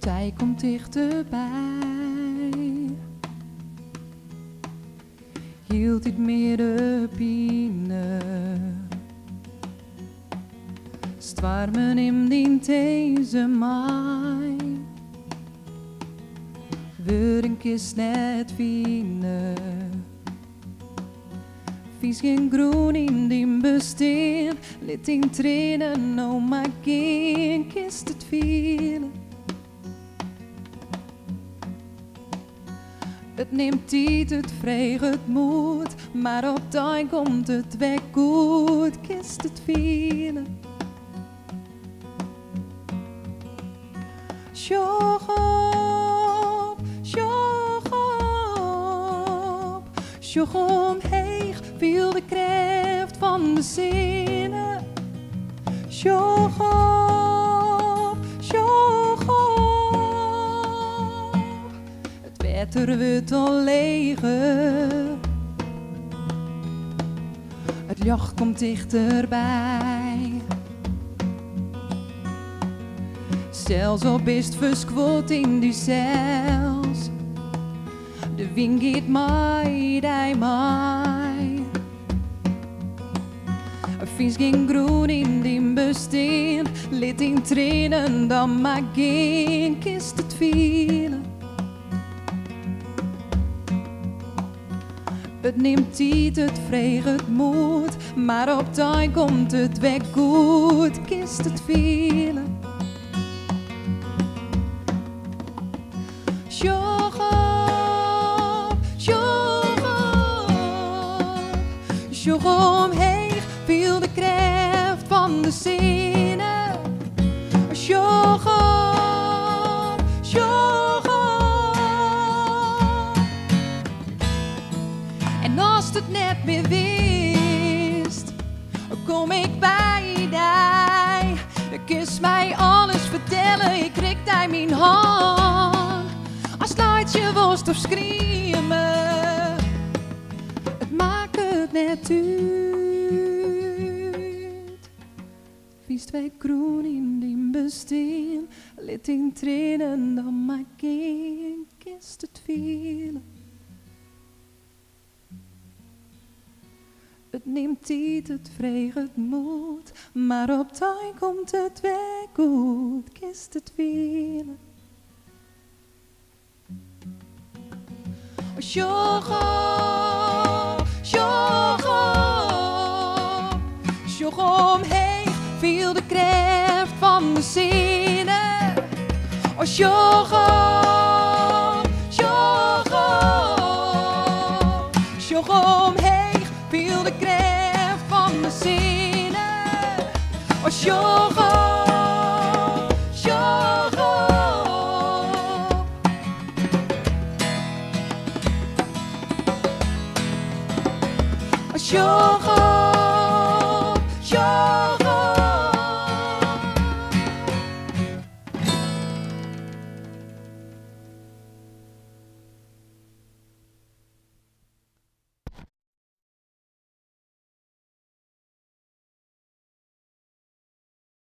Tij komt tichterby. Hieltyd mear de pine. Stoarmen nim dyn tinzen mei. Wurden kinst net fine. Fynst gjin grûn yn dyn bestean. Lit dyn triennen no mar gean, kinst it fiele. It nimt tiid, it freget moed, mar op dei komt it wer goed, kinst it fiele. Sjoch op, sjoch op, sjoch omheech, fiel de krêft fan de sinne. Sjoch op, sjoch op, it wetter wurdt al leger. It ljocht komt tichterby. Sels al bist ferskuord yn dysels, de wyn giet mei dy mei. Fynst gjin grûn yn dyn bestean, lit dyn triennen dan mar gean, kinst it fiele. It nimt tiid, it freget moed, mar op dei komt it wer goed, kinst it fiele. Sjoch op, sjoch op, sjoch omheech, fiel de krêft fan de sinne. Sjoch op, sjoch op. En ast it net mear witst, kom ik by dy. Kinst my alles fertelle, ik rik dy myn hân. Ast laitsje wolst of skrieme, it makket net út. Fynst wer grûn yn dyn bestean, lit dyn triennen dan mar gean, kinst it fiele. It nimt tiid, it freget moed, mar op dei komt it wer goed, kinst it fiele. Sjoch op, sjoch op, sjoch omheech, fiel de krêft fan de sinne. Oh, sjoch op, sjoch op, sjoch omheech, fiel de krêft fan de sinne. Oh, sjoch op, sjoch op. Oh, sjoch op.